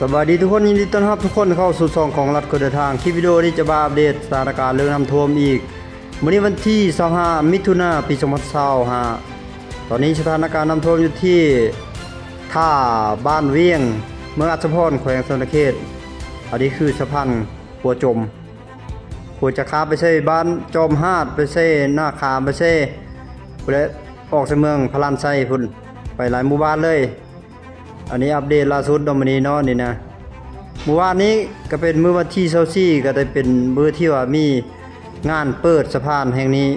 ສະບາຍດີທຸກຄົນ, ຍິນດີຕ້ອນຮັບທຸກຄົນເຂົ້າສູ່ຊ່ອງຂອງລັດຄົນເດີນທາງ. ຄລິບວິດີໂອນີ້ຈະມາອັບເດດສະຖານະການເລື່ອງນ້ຳຖ້ວມອີກ. ມື້ນີ້ວັນທີຊາວຫ້າ ມິຖຸນາ ປີສອງພັນຊາວຫ້າ. ຕອນນີ້ສະຖານະການນ້ຳຖ້ວມຢູ່ທີ່ທ່າບ້ານວຽງ ເມືອງອັດສະພອນ ແຂວງສະຫວັນນະເຂດ. ອັນນີ້ຄືສະພານຂົວຈົມ, ຂົວຈະຂ້າມໄປໃສ່ບ້ານຈອມຫາດ, ໄປໃສ່ນາຂາມ, ໄປໃສ່ພຸ້ນແຫຼະ, ອອກໃສ່ເມືອງພະລານໄຊພຸ້ນ, ໄປຫຼາຍໝູ່ບ້ານເລີຍ. ອັນນີ້ອັບເດດລ່າສຸດເນາະ ມື້ນີ້ເນາະ ນີ້ນະ. ມື້ວານນີ້ກໍເປັນມື້ວັນທີຊາວສີ່ ກໍໄດ້ເປັນມື້ທີ່ວ່າມີງານເປີດສະພານແຫ່ງນີ້,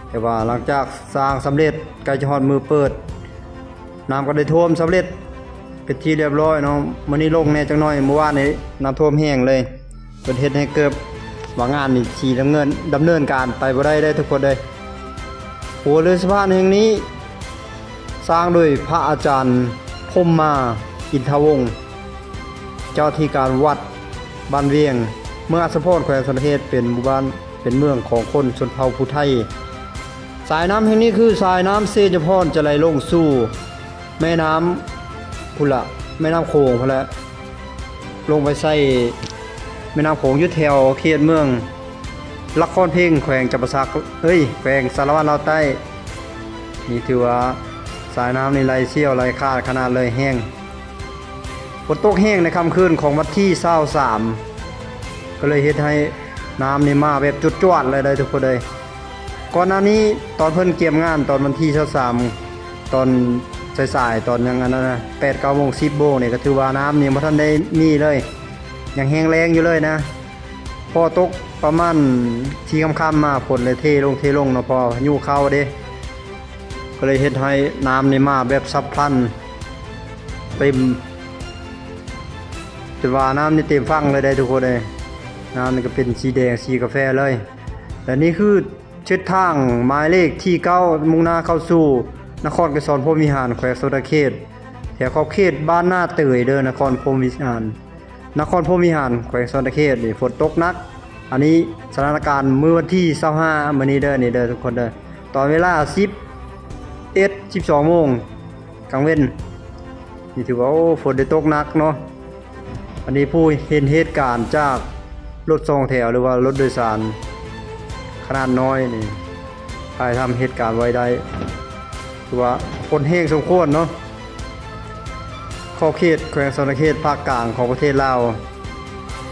ແຕ່ວ່າຫຼັງຈາກສ້າງສຳເລັດ ໃກ້ຈະຮອດມື້ເປີດ, ນ້ຳກໍໄດ້ຖ້ວມສຳເລັດເປັນທີ່ລຽບຮ້ອຍເນາະ. ມື້ນີ້ລົງແດ່ຈັກໜ້ອຍ, ມື້ວານນີ້ນ້ຳຖ້ວມແຮງເລີຍ. ເພິ່ນເຮັດໃຫ້ເກີດວ່າງານນີ້ຊິດຳເນີນ ດຳເນີນການໄປບໍ່ໄດ້ເດ້ທຸກຄົນເດ້. ຂົວເຮືອນສະພານແຫ່ງນີ້ສ້າງໂດຍພະອາຈານພົມມາ ອິນທະວົງ, ເຈົ້າທີ່ການວັດບ້ານວຽງ ເມືອງອັດສະພອນ ແຂວງສະຫວັນນະເຂດ, ເປັນໝູ່ບ້ານ ເປັນເມືອງຂອງຄົນຊົນເຜົ່າຜູ້ໄທ. ສາຍນ້ຳແຫ່ງນີ້ຄືສາຍນ້ຳເຊຍະພອນ ຈະໄຫຼລົງສູ່ ແມ່ນ້ຳພຸ້ນລະ, ແມ່ນ້ຳໂຂງພຸ້ນລະ, ລົງໄປໃສ່ແມ່ນ້ຳໂຂງຢູ່ແຖວເຂດເມືອງລະຄອນເພັງ ແຂວງຈຳປາສັກ, ເອີຍ ແຂວງສາລະວັນລາວໃຕ້. ນີ້ຖືວ່າສາຍນ້ຳນີ້ໄຫຼສ່ຽວໄຫຼຂາດຂະໜາດເລີຍ, ແຮງ. ຝົນຕົກແຮງໃນຄ່ຳຄືນຂອງວັນທີຊາວສາມ ກໍເລີຍເຮັດໃຫ້ນ້ຳນີ້ມາແບບຈວດໆເລີຍໄດ໋ທຸກຄົນເອີຍ. ກ່ອນໜ້ານີ້ຕອນເພິ່ນກຽມງານຕອນວັນທີຊາວສາມ ຕອນສາຍໆ ຕອນຫຍັງອັນນັ້ນນະ ແປດເກົ້າໂມງ ສິບໂມງນີ້ ກໍຖືວ່ານ້ຳນີ້ບໍ່ທັນໄດ້ມີເລີຍ, ຍັງແຮງແລ້ງຢູ່ເລີຍນະ. ພໍຕົກປະມານສີ່ຄ່ຳໆມາ ຝົນເລີຍເທລົງເທລົງເນາະ, ເພາະວ່າພາຍຸເຂົ້າເດ້, ກໍເລີຍເຮັດໃຫ້ນ້ຳນີ້ມາແບບສັບພລັນເຕັມ. ແຕ່ວ່ານ້ຳນີ້ເຕັມຝັ່ງເລີຍໄດ໋ທຸກຄົນເອີຍ, ນ້ຳນີ້ກໍເປັນສີແດງສີກາແຟເລີຍ. ແລະນີ້ຄືເສັ້ນທາງໝາຍເລກທີເກົ້າ ມຸ່ງໜ້າເຂົ້າສູ່ນະຄອນໄກສອນພົມວິຫານ ແຂວງສະຫວັນນະເຂດ, ແຖວຂອບເຂດບ້ານນາເຕີຍເດີ ນະຄອນພົມວິຫານ ນະຄອນພົມວິຫານ ແຂວງສະຫວັນນະເຂດນີ້ ຝົນຕົກໜັກ. ອັນນີ້ສະຖານະການມື້ວັນທີຊາວຫ້າ ມື້ນີ້ເດີ ນີ້ເດີທຸກຄົນເດີ, ຕອນເວລາສິບເອັດ ສິບສອງໂມງກາງເວັນ. ນີ້ຖືວ່າ ໂອ້ ຝົນໄດ້ຕົກໜັກເນາະ. ອັນນີ້ຜູ້ເຫັນເຫດການຈາກລົດສອງແຖວ ຫຼືວ່າລົດໂດຍສານຂະໜາດນ້ອຍນີ້ ຖ່າຍທຳເຫດການໄວ້ໄດ້. ຖືວ່າຝົນແຮງສົມຄວນເນາະ, ຂອບເຂດແຂວງສະຫວັນນະເຂດ ພາກກາງຂອງປະເທດລາວ.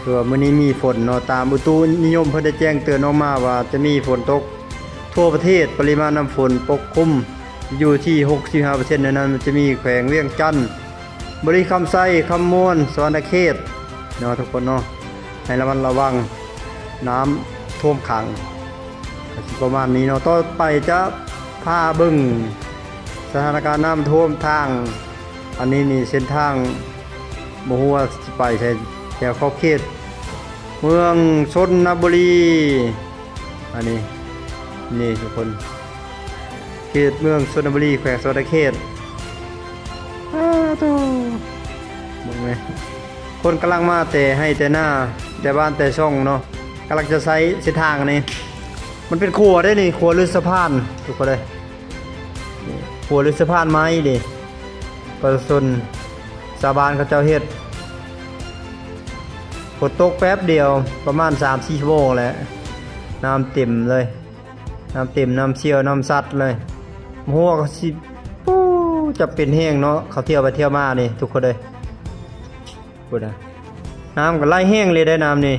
ຖືວ່າມື້ນີ້ມີຝົນເນາະ, ຕາມອຸຕຸນິຍົມເພິ່ນໄດ້ແຈ້ງເຕືອນອອກມາວ່າຈະມີຝົນຕົກທົ່ວປະເທດ, ປະລິມານນ້ຳຝົນປົກຄຸມຢູ່ທີ່ຫົກສິບຫ້າເປີເຊັນ, ໃນນັ້ນຈະມີແຂວງວຽງຈັນ, ບໍລິຄຳໄຊ, ຄຳມ່ວນ, ສະຫວັນນະເຂດເນາະ ທຸກຄົນເນາະ. ໃຫ້ລະມັດລະວັງນ້ຳຖ້ວມຂັງ. ກໍຊິປະມານນີ້ເນາະ, ຕໍ່ໄປຈະພາເບິ່ງສະຖານະການນ້ຳຖ້ວມທາງ. ອັນນີ້ນີ້ເສັ້ນທາງ ບໍ່ຮູ້ວ່າຊິໄປໃສ, ແຖວຂອບເຂດເມືອງຊົນນະບູລີ. ອັນນີ້ ນີ້ທຸກຄົນ, ເຂດເມືອງຊົນນະບູລີ ແຂວງສະຫວັນນະເຂດ. ອ້າໂຕ ເບິ່ງແມ, ຄົນກຳລັງມາແຕ່ໄຮ່ແຕ່ນາ, ແຕ່ບ້ານແຕ່ຊ່ອງເນາະ, ກຳລັງຈະໃຊ້ເສັ້ນທາງນີ້. ມັນເປັນຂົວເດ້ນີ້, ຂົວຫຼືສະພານ ທຸກຄົນເອີຍ. ຂົວຫຼືສະພານໄມ້ເດ້, ປະຊາຊົນຊາວບ້ານເຂົາເຈົ້າເຮັດ. ຝົນຕົກແປັບດຽວ ປະມານສາມສີ່ຊົ່ວໂມງແຫຼະ, ນ້ຳເຕັມເລີຍ, ນ້ຳເຕັມ, ນ້ຳສ່ຽວ, ນ້ຳຊັດເລີຍ. ຫົວກໍຊິ ປູ້ ຈະເປັນແຮງເນາະ, ເຂົາທ່ຽວໄປທ່ຽວມານີ້ ທຸກຄົນເອີຍ. ພຸ້ນນະ, ນ້ຳກໍໄຫຼແຮງເລີຍໄດ໋ນ້ຳນີ້.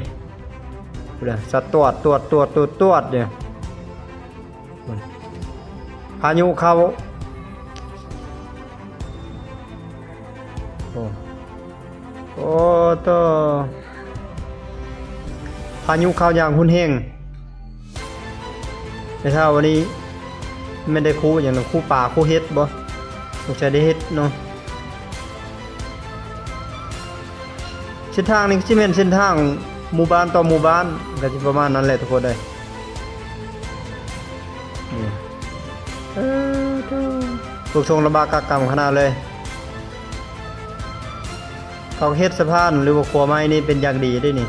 ພຸ້ນນະ, ສະຕວດ ຕວດ ຕວດ ຕວດ ຕວດຢູ່. ພຸ້ນ ພາຍຸເຂົ້າ. ໂອ້ ໂອ້ໂຕ ພາຍຸເຂົ້າຢ່າງຮຸນແຮງ. ແຕ່ເຊົ້າວັນນີ້ແມ່ນໄດ້ຄູ່ຫຍັງນະ, ຄູ່ປາ ຄູ່ເຫັດບໍ່? ສົງໄສໄດ້ເຫັດເນາະ. ເສັ້ນທາງນີ້ກໍຊິແມ່ນເສັ້ນທາງໝູ່ບ້ານຕໍ່ໝູ່ບ້ານ, ກໍຊິປະມານນັ້ນແຫຼະທຸກຄົນເອີຍ. ນີ້ ເອີ ທຸກຊົງລຳບາກກາກກຳຂະໜາດເລີຍ. ເຂົາເຮັດສະພານ ຫຼືວ່າຂົວໄມ້ນີ້ເປັນຢ່າງດີເດ້ນີ້,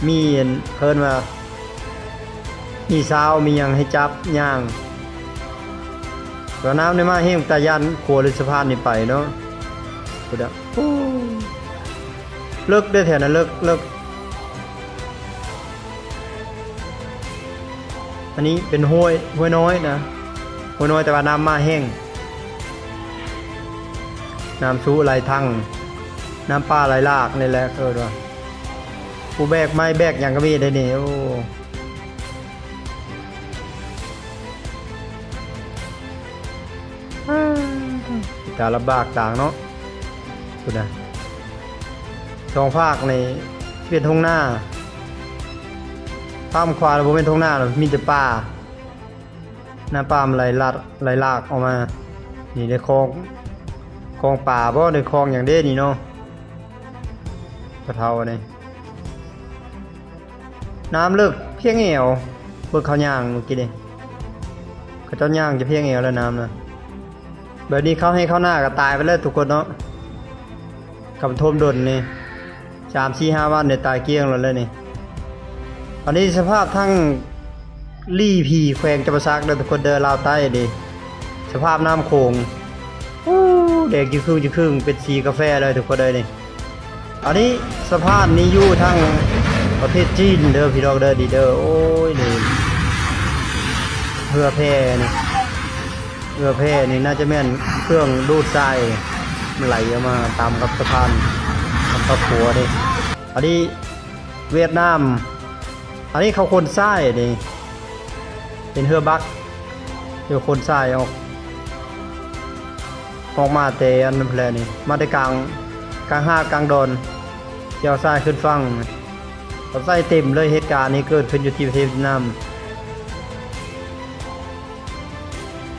ມີອັນ ເອີ້ນວ່າມີຊາວ ມີຫຍັງໃຫ້ຈັບຍ່າງ. ແຕ່ວ່ານ້ຳນີ້ມາແຮງ ຕາຢ້ານຂົວ ຫຼື ສະພານນີ້ໄປເນາະ. ພຸ້ນນະ ໂອ້ ເລິກເດ້ ແຖວນັ້ນເລິກ ເລິກ. ອັນນີ້ເປັນຫ້ວຍ ຫ້ວຍນ້ອຍນະ ຫ້ວຍນ້ອຍ ແຕ່ວ່ານ້ຳມາແຮງ ນ້ຳຊຸໄຫຼທັງ ນ້ຳປ່າໄຫຼຫຼາກນີ້ແຫຼະ ເອີ້ນວ່າ ຜູ້ແບກໄມ້ແບກຫຍັງກໍມີເດ້ນີ້. ໂອ້ ຕາລຳບາກຕ່າງເນາະ ພຸ້ນນະ ສອງຟາກນີ້ເປັນທົ່ງນາ ຟາກຂວາບໍ່ແມ່ນທົ່ງນາ ມີແຕ່ປ່າ ນ້ຳປ່າມັນໄຫຼຫຼາກ ໄຫຼຫຼາກອອກມາ. ນີ້ໄດ້ຄອງ ຄອງປາບໍ່ ໄດ້ຄອງຫຍັງເດ້ນີ້ເນາະ ກະເທົານີ້. ນ້ຳເລິກພຽງແອວ ເບິ່ງເຂົາຍ່າງມື້ກີ້ນີ້ ເຂົາເຈົ້າຍ່າງຈະພຽງແອວແລ້ວນ້ຳນະ. ແບບນີ້ເຂົ້າໄຮ່ເຂົ້ານາກໍຕາຍໄປແລ້ວທຸກຄົນເນາະ ຄັນຖ້ວມດົນນີ້ ສາມສີ່ຫ້າວັນນີ້ຕາຍກ້ຽງແລ້ວແຫຼະນີ້. ອັນນີ້ສະພາບທາງ ຫຼີ່ຜີ ແຂວງຈຳປາສັກເດີທຸກຄົນເດີ ລາວໃຕ້ນີ້ ສະພາບນ້ຳໂຂງ ໂອ້ ແດງຈຶ່ງຄຶ່ງຈຶ່ງຄຶ່ງ ເປັນສີກາແຟເລີຍທຸກຄົນເດີນີ້. ອັນນີ້ສະພານນີ້ຢູ່ທາງປະເທດຈີນເດີພີ່ນ້ອງເດີ ນີ້ເດີ. ໂອ້ຍ ນີ້ເຮືອແພນີ້ ເຮືອແພນີ້ໜ້າຈະແມ່ນເຄື່ອງດູດຊາຍ ມັນໄຫຼອອກມາຕາມກັບສະພານ ຕາມກັບຂົວນີ້. ອັນນີ້ຫວຽດນາມ ອັນນີ້ເຂົາຂົນຊາຍນີ້ ເປັນເຮືອບັກ ເຮືອຂົນຊາຍອອກ ອອກມາແຕ່ອັນນັ້ນແຫຼະນີ້ ມາແຕ່ກາງ ກາງຫາດກາງດອນ ຊິເອົາຊາຍຂຶ້ນຝັ່ງ ເຂົາໃສ່ເຕັມເລີຍ. ເຫດການນີ້ເກີດຂຶ້ນຢູ່ທີ່ປະເທດຫວຽດນາມ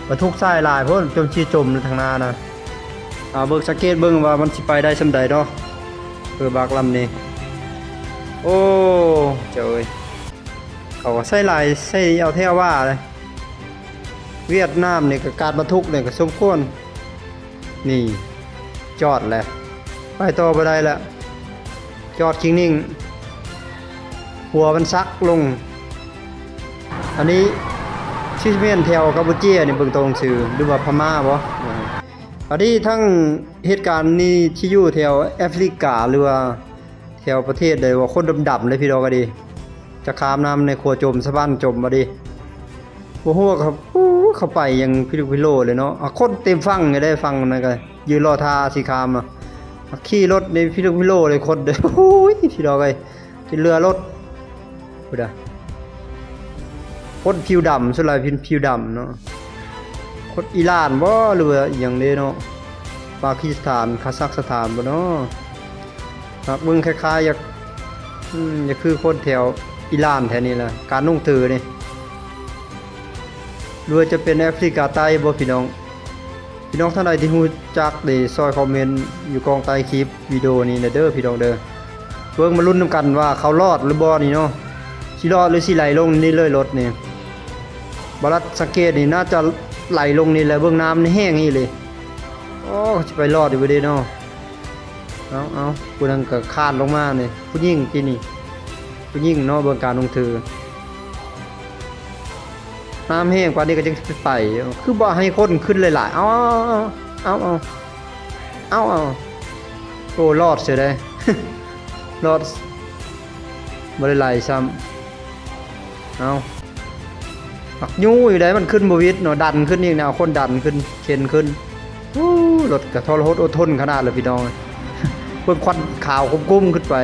ບັນທຸກຊາຍຫຼາຍໂພດ ຈົນຊິຈົມທາງໜ້ານະ. ເອົາເບິ່ງ ສັງເກດເບິ່ງວ່າມັນຊິໄປໄດ້ສ່ຳໃດເນາະ ເຮືອບັກລຳນີ້. ໂອ້ ເຈົ້າເອີຍ ເຂົາກໍໃສ່ຫຼາຍ ໃສ່ເອົາແທ້ເອົາວ່າເລີຍ. ຫວຽດນາມນີ້ກໍການບັນທຸກນີ້ກໍສົມຄວນ ນີ້ຈອດແຫຼະ ໄປຕໍ່ບໍ່ໄດ້ລະ ຈອດກິ້ງນິ້ງ ຫົວມັນສັກລົງ. ອັນນີ້ຊິແມ່ນແຖວກຳປູເຈຍນີ້ ເບິ່ງຕົງຊື່ ຫຼືວ່າພະມ້າບໍ? ອັນນີ້ທັງເຫດການນີ້ທີ່ຢູ່ແຖວແອຟຣິກາ ຫຼືວ່າແຖວປະເທດໃດວ່າຄົນດຳໆເດ້ພີ່ນ້ອງເອີຍ ຈະຂ້າມນ້ຳໃນຂົວຈົມ ສະພານຈົມບໍ່ເດ້ ບໍ່ຮູ້ວ່າເຂົາ ໂອ້ ເຂົາໄປຫຍັງພິລຶກພິໂລເລີຍເນາະ. ອາ ຄົນເຕັມຝັ່ງຢູ່ເດ້ ຝັ່ງນັ້ນກໍຢືນລໍຖ້າຊິຂ້າມ ອາ ຂີ່ລົດນີ້ພິລຶກພິໂລເລີຍຄົນເດ້. ໂອ້ຍ ພີ່ນ້ອງເອີຍ ຈົນເຫຼືອລົດ ພຸ້ນນະ ຄົນຜິວດຳ ສ່ວນຫຼາຍເປັນຜິວດຳເນາະ. ຄົນອີຣານບໍ ຫຼືວ່າອີ່ຫຍັງເດ້ເນາະ ປາກິສຖານ ຄາຊັກສະຖານບໍເນາະ. ມັກເບິ່ງຄ້າຍໆ ຢາກ ອືມ ຢາກຄືຄົນແຖວອີຣານແຖວນີ້ລະ ການນຸ່ງຖືນີ້ ຫຼືວ່າຈະເປັນແອຟຣິກາໃຕ້ບໍພີ່ນ້ອງ? ພີ່ນ້ອງທ່ານໃດທີ່ຮູ້ຈັກເດ້ ຊ່ອຍຄອມເມັນຢູ່ກ້ອງໃຕ້ຄລິບວິດີໂອນີ້ແດ່ເດີພີ່ນ້ອງເດີ. ເບິ່ງມາລຸ້ນນຳກັນວ່າເຂົາລອດຫຼືບໍ່ນີ້ເນາະ ຊິລອດຫຼືຊິໄຫຼລົງນີ້ເລີຍລົດນີ້. ບາລັດສັງເກດນີ້ໜ້າຈະໄຫຼລົງນີ້ແຫຼະ ເບິ່ງນ້ຳນີ້ແຮງອີ່ຫຼີ. ໂອ້ ຊິໄປລອດຢູ່ບໍ່ເດ້ເນາະ. ເອົາ ເອົາ ຜູ້ນັ້ນກໍຄານລົງມານີ້ ຜູ້ຍິງຕິນີ້ ຜູ້ຍິງເນາະ ເບິ່ງການລົງຖື. ນ້ຳແຮງປານນີ້ກໍຍັງຊິໄປ ຄືບໍ່ໃຫ້ຄົນຂຶ້ນຫຼາຍໆ. ເອົາ ເອົາ ເອົາ ໂອ້ ລອດເສຍໄດ໋ ລອດ ບໍ່ໄດ້ໄຫຼຊ້ຳ. ເອົາ ມັກຍູ້ຢູ່ໃດ໋ ມັນຂຶ້ນບໍ່ຫວິດເນາະ ດັນຂຶ້ນອີກແນວ ຄົນດັນຂຶ້ນ ເຂັນຂຶ້ນ. ໂອ້ ລົດກະທໍລະຫົດອົດທົນຂະໜາດເລີຍພີ່ນ້ອງ ເບິ່ງຄວັນຂາວກຸ້ມໆຂຶ້ນໄປ.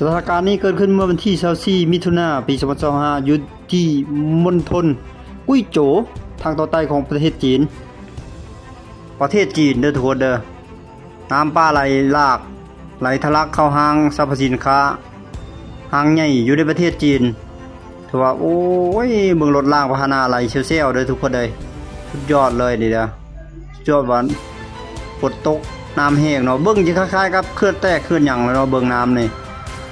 ສະຖານະການນີ້ເກີດຂຶ້ນເມື່ອວັນທີຊາວສີ່ ມິຖຸນາ ປີສອງພັນຊາວຫ້າ ຢູ່ທີ່ມົນທົນກຸຍໂຈ ທາງຕອນໃຕ້ຂອງປະເທດຈີນ. ປະເທດຈີນເດີທຸກຄົນເດີ. ນ້ຳປ່າໄຫຼຫຼາກ ໄຫຼທະລັກເຂົ້າຫ້າງສັບພະສິນຄ້າ ຫ້າງໃຫຍ່ຢູ່ໃນປະເທດຈີນ. ຖືວ່າ ໂອ້ຍ ເບິ່ງລົດລາງພາຫະນະໄຫຼແຊວໆເດີທຸກຄົນເດີ. ສຸດຍອດເລີຍນີ້ເດີ ສຸດຍອດວ່າ ຝົນຕົກ ນ້ຳແຮງເນາະ. ເບິ່ງຈະຄ້າຍໆກັບເຂື່ອນແຕກເຂື່ອນຫຍັງເລີຍເນາະ ເບິ່ງນ້ຳນີ້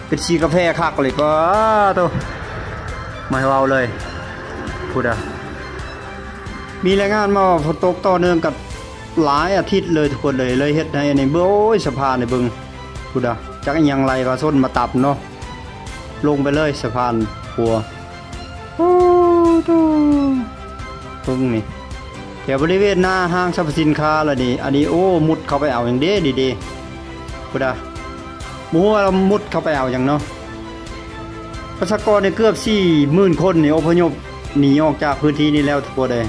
ເປັນສີກາແຟຄັກເລີຍ. ປາໂຕ ບໍ່ໃຫ້ເວົ້າເລີຍ ພຸ້ນນະ. ມີລາຍງານມາວ່າຝົນຕົກຕໍ່ເນື່ອງກັນຫຼາຍອາທິດເລີຍທຸກຄົນເອີຍ ເລີຍເຮັດໃຫ້ອັນນີ້ ໂອ້ຍ ສະພານນີ້ເບິ່ງ ພຸ້ນນະ ຈັກອີ່ຫຍັງໄຫຼມາຊົນມາຕຳເນາະ. ລົງໄປເລີຍສະພານຂົວ. ໂອ້ໂຕ ເບິ່ງນີ້ ແຖວບໍລິເວນໜ້າຫ້າງສັບພະສິນຄ້າລະນີ້. ອັນນີ້ ໂອ້ ມຸດເຂົ້າໄປເອົາຫຍັງເດ້ນີ້ເດ້ ພຸ້ນນະ. ບໍ່ຮູ້ວ່າລາວມຸດເຂົ້າໄປເອົາຫຍັງເນາະ. ປະຊາກອນນີ້ເກືອບສີ່ໝື່ນຄົນນີ້ ອົບພະຍົບໜີອອກຈາກພື້ນທີ່ນີ້ແລ້ວທຸກຄົນເອີຍ.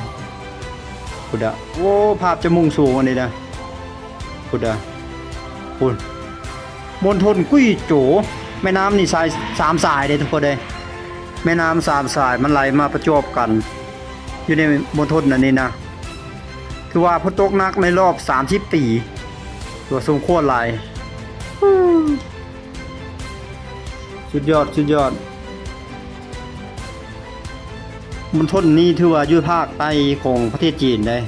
ພຸ້ນນະ ໂອ້ ພາບຈະມຸງສູງອັນນີ້ນະ. ພຸ້ນນະ ພຸ້ນ ມົນທົນກຸຍໂຈ. ແມ່ນ້ຳນີ້ສາຍ ສາມສາຍເດ້ທຸກຄົນເອີຍ. ແມ່ນ້ຳສາມສາຍມັນໄຫຼມາປະຈວບກັນຢູ່ໃນມົນທົນອັນນີ້ນະ. ຖືວ່າຝົນຕົກໜັກໃນລອບສາມສິບປີ ຖືວ່າສົມຄວນຫຼາຍ. ສຸດຍອດ ສຸດຍອດ. ມົນທົນນີ້ຖືວ່າຢູ່ພາກໃຕ້ຂອງປະເທດຈີນເດ້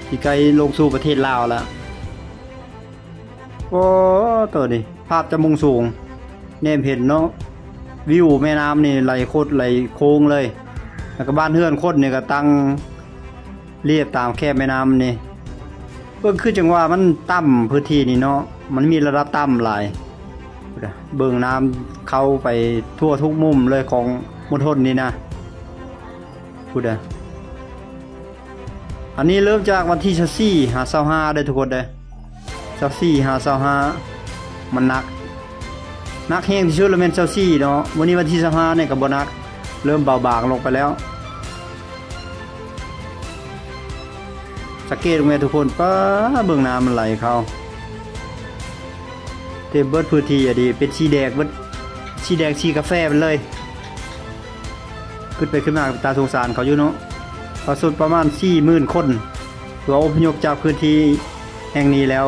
ທີ່ໃກ້ລົງສູ່ປະເທດລາວແລ້ວ. ໂອ້ ໂຕນີ້ພາບຈະມຸງສູງ ແນມເຫັນເນາະ ວິວແມ່ນ້ຳນີ້ໄຫຼຄົດໄຫຼໂຄ້ງເລີຍ. ແລ້ວກໍບ້ານເຮືອນຄົນນີ້ກໍຕັ້ງລຽບຕາມແຄມແມ່ນ້ຳນີ້. ເບິ່ງຄືຈັ່ງວ່າມັນຕ່ຳ ພື້ນທີ່ນີ້ເນາະ ມັນມີລະດັບຕ່ຳຫຼາຍ. ເບິ່ງນ້ຳເຂົ້າໄປທົ່ວທຸກມຸມເລີຍຂອງມົນທົນນີ້ນະ. ພຸ້ນນະ ອັນນີ້ເລີ່ມຈາກວັນທີຊາວສີ່ຫາຊາວຫ້າເດີທຸກຄົນເດີ. ຊາວສີ່ຫາຊາວຫ້າ ມັນໜັກ ໜັກແຮງທີ່ສຸດລະແມ່ນຊາວສີ່ເນາະ. ມື້ນີ້ວັນທີຊາວຫ້ານີ້ກໍບໍ່ໜັກ ເລີ່ມເບົາບາງລົງໄປແລ້ວ. ສັງເກດເບິ່ງແມ່ທຸກຄົນ ປ້າ ເບິ່ງນ້ຳມັນໄຫຼເຂົ້າເຕັມເບິດພື້ນທີ່. ອັນນີ້ເປັນສີແດງເບິດ ສີແດງສີກາແຟໄປເລີຍ. ຄິດໄປຄິດມາກໍເປັນຕາສົງສານເຂົາຢູ່ເນາະ. ປະຊາຊົນປະມານສີ່ໝື່ນຄົນ ຖືວ່າອົບພະຍົບຈາກພື້ນທີ່ແຫ່ງນີ້ແລ້ວ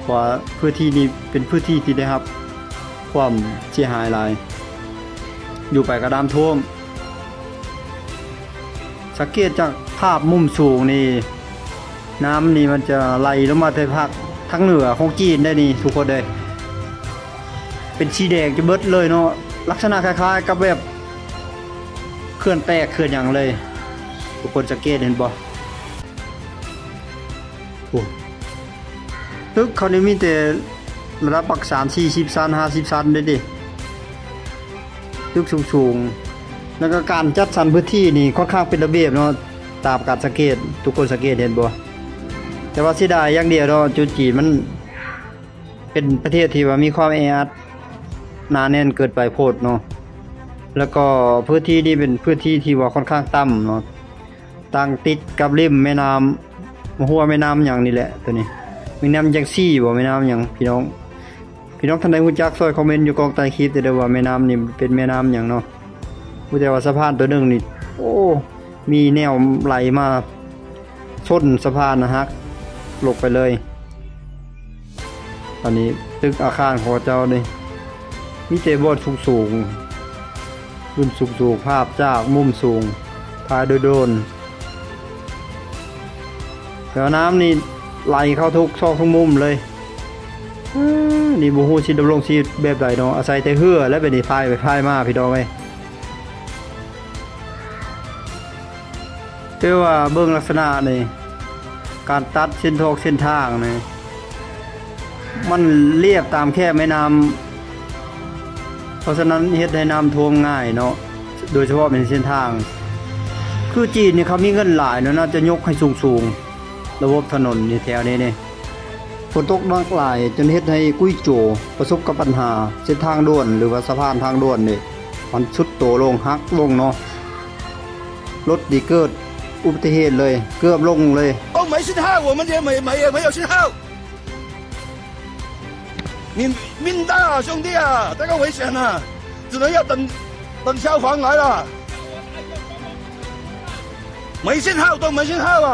ເພາະວ່າພື້ນທີ່ນີ້ເປັນພື້ນທີ່ທີ່ໄດ້ຮັບຄວາມເສຍຫາຍຫຼາຍ ຢູ່ໄປກໍນ້ຳຖ້ວມ. ສັງເກດຈາກພາບມຸມສູງນີ້ ນ້ຳນີ້ມັນຈະໄຫຼລົງມາແຕ່ພາກທາງເໜືອຂອງຈີນໄດ໋ນີ້ທຸກຄົນເອີຍ. ເປັນສີແດງຈະເບິດເລີຍເນາະ ລັກສະນະຄ້າຍໆກັບແບບເຂື່ອນແຕກເຂື່ອນຫຍັງເລີຍ. ທຸກຄົນສັງເກດເຫັນບໍ່? ໂອ້ ຕຶກເຂົານີ້ມີແຕ່ລະດັບບັກສາມສີ່ສິບຊັ້ນ ຫ້າສິບຊັ້ນເດ້ ຕຶກສູງໆ. ແລ້ວກໍການຈັດສັນພື້ນທີ່ນີ້ຄ່ອນຂ້າງເປັນລະບຽບເນາະ ຕາມການສັງເກດ ທຸກຄົນສັງເກດເຫັນບໍ່? ແຕ່ວ່າເສຍດາຍຢ່າງດຽວເນາະ ຈີນມັນເປັນປະເທດທີ່ວ່າມີຄວາມແອອັດໜາແໜ້ນເກີນໄປໂພດເນາະ. ແລ້ວກໍພື້ນທີ່ນີ້ເປັນພື້ນທີ່ທີ່ວ່າຄ່ອນຂ້າງຕ່ຳເນາະ ຕັ້ງຕິດກັບລິມແມ່ນ້ຳ ບໍ່ຮູ້ວ່າແມ່ນ້ຳຫຍັງນີ້ແຫຼະໂຕນີ້. ແມ່ນ້ຳຈັ່ງຊີ້ບໍ່ ແມ່ນ້ຳຫຍັງ ພີ່ນ້ອງ ພີ່ນ້ອງທ່ານໃດຮູ້ຈັກ ຊ່ວຍຄອມເມັນຢູ່ກ້ອງໃຕ້ຄລິບເດີວ່າແມ່ນ້ຳນີ້ເປັນແມ່ນ້ຳຫຍັງເນາະ. ຮູ້ແຕ່ວ່າສະພານໂຕໜຶ່ງນີ້ ໂອ້ ມີແນວໄຫຼມາຊົນສະພານນະ ຫັກລົງໄປເລີຍ. ອັນນີ້ຕຶກອາຄານຂອງເຂົາເຈົ້ານີ້ ມີແຕ່ບ່ອນສູງໆ ລຸ່ມສູງໆ ພາບຈາກມຸມສູງ ຖ່າຍໂດຣນ. ແຕ່ວ່ານ້ຳນີ້ໄຫຼເຂົ້າທຸກຊອກທຸກມຸມເລີຍ. ເອີ ນີ້ບໍ່ຮູ້ຊິດຳລົງຊີວິດແບບໃດເນາະ ອາໄສແຕ່ເຮືອແລ້ວ ແບບນີ້ພາຍໄປພາຍມາ ພີ່ນ້ອງເອີຍ. ແຕ່ວ່າເບິ່ງລັກສະນະນີ້ ການຕັດເສັ້ນທອກເສັ້ນທາງນີ້ ມັນລຽບຕາມແຄມແມ່ນ້ຳ ເພາະສະນັ້ນເຮັດໃຫ້ນ້ຳຖ້ວມງ່າຍເນາະ ໂດຍສະເພາະເປັນເສັ້ນທາງ. ຄືຈີນນີ້ເຂົາມີເງິນຫຼາຍເນາະ ໜ້າຈະຍົກໃຫ້ສູງໆ ລະບົບຖະໜົນຢູ່ແຖວນີ້ນີ້. ຝົນຕົກໜັກຫຼາຍຈົນເຮັດໃຫ້ກຸຍໂຈປະສົບກັບບັນຫາເສັ້ນທາງດ່ວນ ຫຼືວ່າສະພານທາງດ່ວນນີ້ ມັນຊຸດໂຕລົງ ຫັກລົງເນາະ. ລົດນີ້ເກີດອຸບັດຕິເຫດເລີຍ ເກືອບລົງເລີຍ. 都没信号，我们也没没也没有信号。你命大啊，兄弟啊，这个危险啊，只能要等等消防来了。没信号，都没信号啊。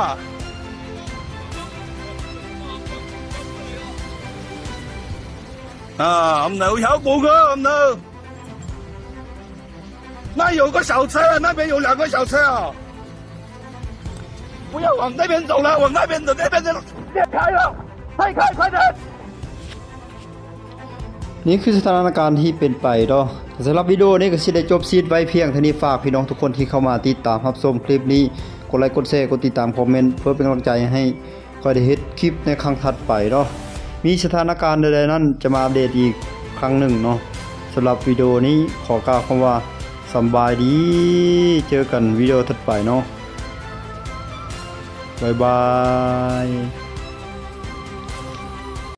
啊，毋知有效果个，毋知。那有个小车，那边有两个小车啊。不要往那边走了，往那边走，那边的裂开了，退开，快点。 ນີ້ຄືສະຖານະການທີ່ເປັນໄປເນາະ. ສຳລັບວິດີໂອນີ້ກໍຊິໄດ້ຈົບສິ້ນໄວ້ພຽງເທົ່ານີ້. ຝາກພີ່ນ້ອງທຸກຄົນທີ່ເຂົ້າມາຕິດຕາມຮັບຊົມຄລິບນີ້ ກົດໄລກ໌ ກົດແຊ ກົດຕິດຕາມ ຄອມເມັນ ເພື່ອເປັນກຳລັງໃຈໃຫ້ ຂ້ອຍໄດ້ເຮັດຄລິບໃນຄັ້ງຖັດໄປເນາະ. ມີສະຖານະການໃດໆນັ້ນຈະມາອັບເດດອີກຄັ້ງໜຶ່ງເນາະ. ສ ສຳລັບວິດີໂອນີ້ຂໍກ່າວຄຳວ່າສຳບາຍດີ, ເຈີກັນວິດີໂອຖັດໄປເນາະ, ບາຍບາຍ.